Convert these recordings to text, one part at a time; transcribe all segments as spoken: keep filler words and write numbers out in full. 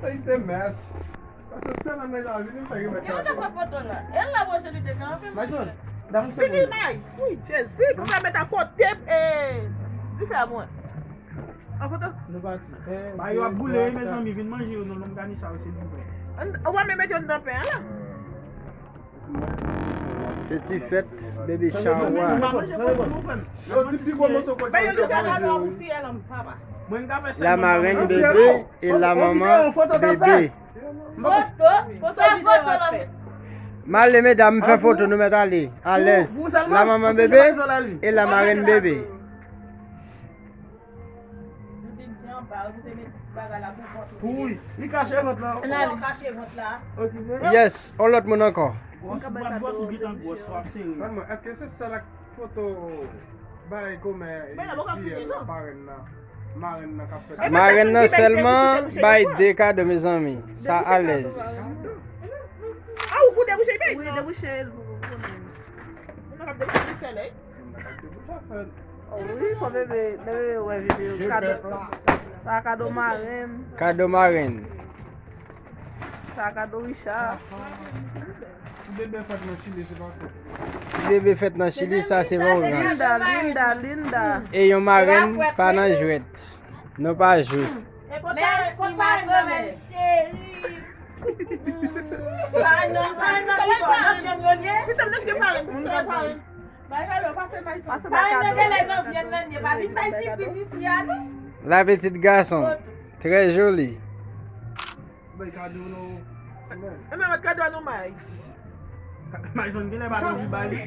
Ay, te mès. Paske sèl anndan la vini, m fè remèt. Yo te fè foto la. E la, mwen, je li te kanpe. Mason, dam se moun. May. Wi, Jezi, konsa met akote, eh, dife a mwen. An foto. Nou pati. Ba yo ap boule, wi, mezanmi, vin manje yo, non, non, m gade sa yo, silvouplè. An, ou pa menm mete yo anndan pen an la? Se ti fèt, baby shower. La marraine, bébé, et la maman, bébé. Foto, foto, foto, videyo ap fèt. M ale, medam, m fè foto, nou mèt ale. Alèz. La maman, bébé, et la marraine, bébé. Li te di anba, ou te met bagay la pou vant ou. Wi, li kache vant la. Ann ale. Kache vant la. Okipe. Yes, on lòt moun ankò. Gwòs, ou pa gwòs, ou gentan gwòs, w ap sere. Manman, èske se sèl ak foto bay kòmè fiyèl la, parenn nan, marenn nan k ap fè? Marenn nan sèlman bay de kado, mezanmi. Sa alèz. Ah, ou pou debouche, bay? Wi, debouche l pou konnen. Moun nan k ap debouche li sèl, wi. Wi, fò bebe, lè bebe wè videyo, kado. Sa kado marenn. Kado marenn. Sa kado Richard. Si bebe fèt nan Chili, se pa fòt. Si bebe fèt nan Chili, sa se pa yon rans. Linda, Linda, Linda. E yon marenn pa nan jwèt. Nou pa jwe. Mèsi, ma grand-mère chérie. Parenn nan, parenn nan ki bò? Nan vyann yo l ye? Pase bay kado. Parenn nan genlè nan vyann nan l ye. Pa vin bay sipriz isi a, non. La petite garçon, très jolie. Bay kado nou. E men, mèt kado a nou may. Mayson genlè pa t anvi ba li.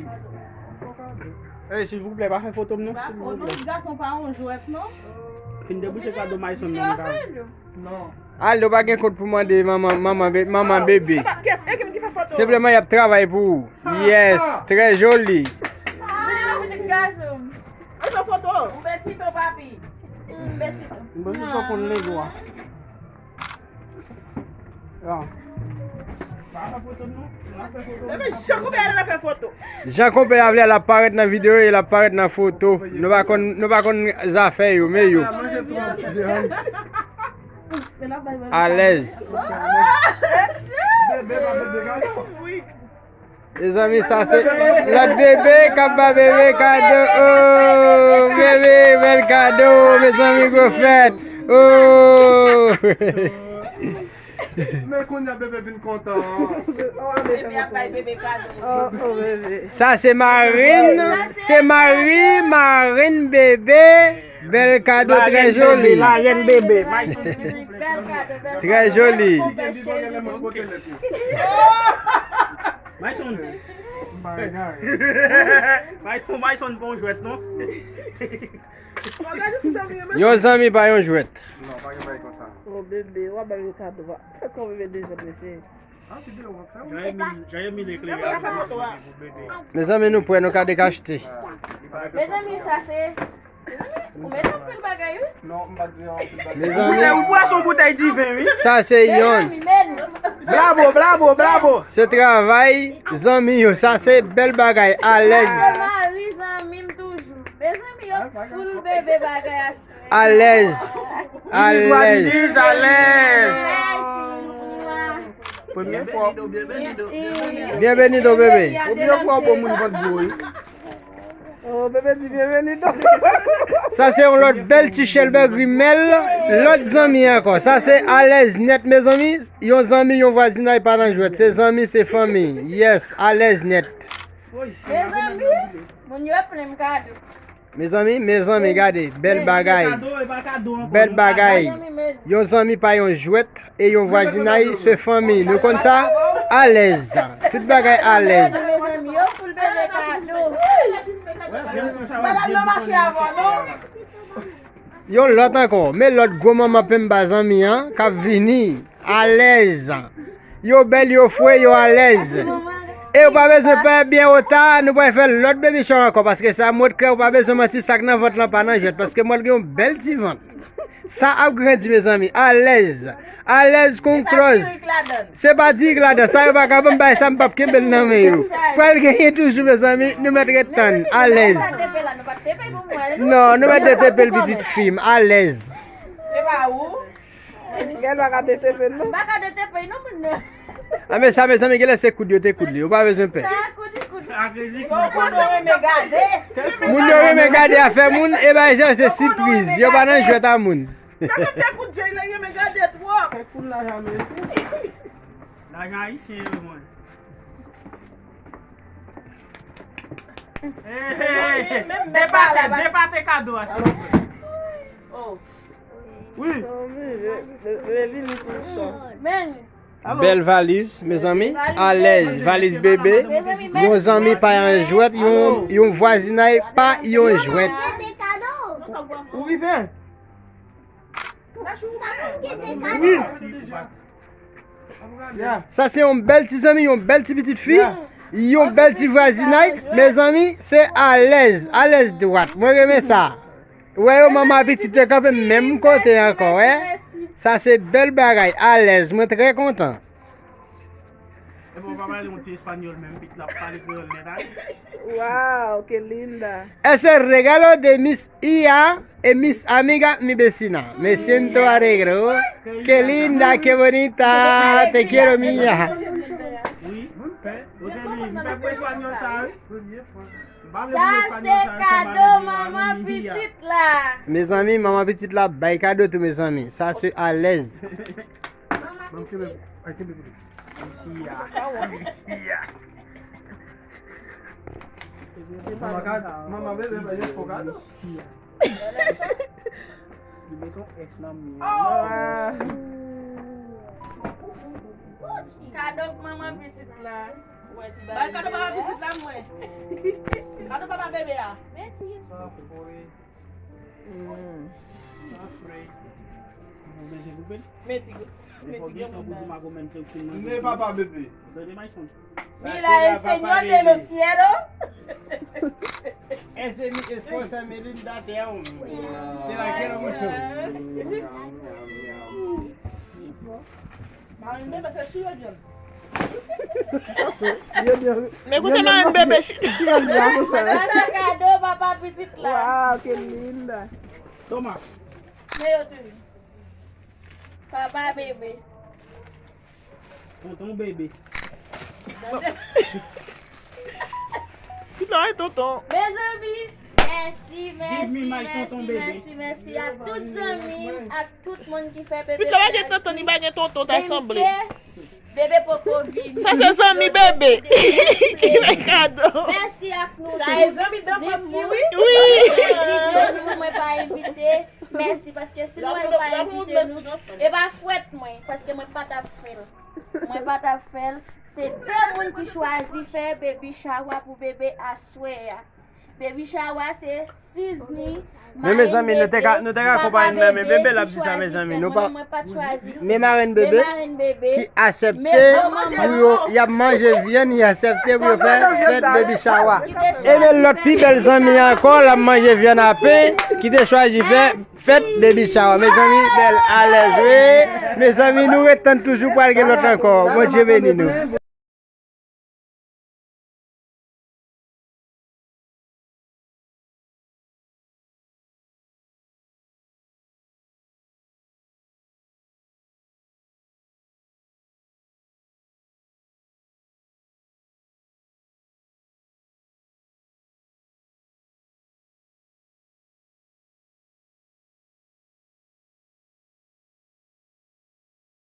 Ey, silvouplè, pa fè foto m non, silvouplè. Foto gason pa yon jwèt, non. Fin debouche kado Mayson nan kay. Non. Aldo pa gen kont pou mande manman, manman, be- manman bebe. Epa, kès, e kim ki fè foto? Senpleman, y ap travay pou ou. Yes, très joli. Vini la, pitit gason. An fè foto. Un besito, papi. Un besito. Un besito con lengua. Jan konpè a vle al ap parèt nan videyo e l ap parèt nan foto. Nou pa konn, nou pa konn zafè yo, men yo. Alèz. Mezanmi, sa se lòt bebe k ap ba bebe kado. Oh, bebe, bèl kado, mezanmi, gwo fèt. Oh. Men kounye a bebe vin kontan. Bebe ap bay bebe kado. Sa se marenn, se mari, marenn bebe. Bèl kado, trè joli. Larèn bebe, larèn bebe. Trè joli. Mayson. Mayson pa yon jwèt, non. Yon zanmi pa yon jwèt. Non, pa gen bagay konsa. Oh, bebe, w ap bay yo kado. Fè kò bebe deja, mesye. Jan Emile klere. Mezanmi, nou prè, nou ka dekachte. Mezanmi, sa se. Mezanmi, ou met anpil bagay, wi. Mezanmi, ou bwè son boutèy diven, wi. Sa se yon. Bravo, bravo, bravo. Se travay zanmi yo. Sa se bèl bagay. Alèz. Se mari zanmi m toujou. Mezanmi, yo full bebe bagay a. Alèz. Alèz. Alèz. Premye fwa. Bienvenido, bebe. Premye fwa w bon moun vant gwo, wi. Oh, bebe di bienvenido. Sa se yon lòt bèl ti chèlbè grimèl. Lòt zanmi ankò. Sa se alèz nèt, mezanmi. Yon zanmi, yon vwazinay pa nan jwèt. Se zanmi, se fanmi. Yes, alèz nèt. Mezanmi, moun yo plen m kado. Mezanmi, mezanmi, gade, bèl bagay. Bèl bagay. Yon zanmi pa yon jwèt e yon vwazinay se fanmi. Nou konn sa? Alèz. Tout bagay alèz. Mezanmi, yo full bebe kado. Yon lòt ankò. Men lòt gwo manman penmba zanmi an k ap vini. Alèz. Yo bèl, yo fre, yo alèz. E ou pa bezwen pè byen ota, nou pral fè lòt baby shower ankò, paske sa mwen t krè, ou pa bezwen manti, sa k nan vant lan pa nan jwèt, paske mwen gen yon bèl ti vant. Sa ap grandi, mezanmi, alèz. Alèz kon klòz. Se pa dirik ladan, sa yo pa ka ban m bay sa, m p ap kenbe l nan men yo. Pral genyen toujou, mezanmi, nou mèt ret tann, alèz. Non, nou mèt detepe l, pitit fi m, alèz. Se pa ou? Miguel pa ka dete pe non. Pa ka dete pe non moun nan. A men sa mezanmi, genlè se koud yo te koud li. Yo pa bezwen pè. Sa koud li koud. Ak rezi koud. Moun yo renmen gade afè moun, e bay jan se sipriz. Yo pa nan jwèt a moun. Sa menm te kout Jay la, yo renmen gade twòp. Fè koul la jamè. Lajan ayisyen yo mwen. Hey, hey, hey. Depate, depate kado a silvouplè. Wi. Men. Bèl valiz mezanmi, alèz, valiz bebe. Yon zanmi pa yon jwèt, yon, yon vwazinay pa yon jwèt. Ou rive? Wi. Sa se yon bèl ti zanmi, yon bèl ti pitit fi, yon bèl ti vwazinay. Mezanmi, se alèz, alèz dwat. Mwen renmen sa. Ou wè yo, manman pitit yo kanpe menm kote ankò, wè. Sa se bèl bagay, alèz, mwen trè kontan. Epi w pa pale yon ti espanyòl menm, pitit la ap pale kreyòl nèt, ay. Wow, qué linda. Ese regalo de mis hija e mis amiga mi vecina. Me siento alegre. Qué linda, qué bonita. Te quiero, mía. Wi, m pè. Ou se li, m pè pou espanyòl sa, wi. Sa se kado manman pitit la. Mezanmi, manman pitit la bay kado tou, mezanmi. Sa se alèz. Manman, kenbe, ay, kenbe pou li. Mesi ya. Mesi ya. Manman ka, manman bebe, bay yon fo kado. Li met yon S nan men. Kado manman pitit la. Bay kado papa pitit la mwen. Kado papa bebe a. Mèsi. Sa fre. Sa fre. Ou bezwen koupe l? Men ti gou. Men ti gou. Men papa bebe. Mira el Señor de los cielos. Ese mi esposa, mi linda, te amo. Te la quiero mucho. Mami, bebe, se chire byen. Men koute marenn bebe chita. Sa kado papa pitit la. Wow, qué linda. Toma. Men yo tou. Papa bebe. Tonton bebe. Ki la e tonton? Mezanmi, mèsi, mèsi, mèsi, mèsi, mèsi a tout zanmi m ak tout moun ki fè bebe. Pitit la pa gen tonton, li pa gen tonton, ta sanble. Bebe poko vini. Sa se zanmi bebe. Ki bay kado. Mèsi ak nou. Sa e zanmi danfans li, wi. Wi. Ni mwen pa envite. Mèsi, paske si nou pa envite nou, e pa fwèt mwen, paske mwen pa t ap fè l. Mwen pa t ap fè l. Se de moun ki chwazi fè baby shower pou bebe aswè a. Baby shower se Sizni, men mezanmi, nou te ka, nou te ka konprann, men bebe l ap di sa, mezanmi. Nou pa, men marenn bebe ki aksepte pou yo, y ap manje vyann, y aksepte pou yo fè fèt baby shower. E men lòt pi bèl zanmi ankò, l ap manje vyann a pen, ki te chwazi fè fèt baby shower. Mezanmi, bèl alèz, wi. Mezanmi, nou ret tann toujou, pral gen lòt ankò. Bondye beni nou.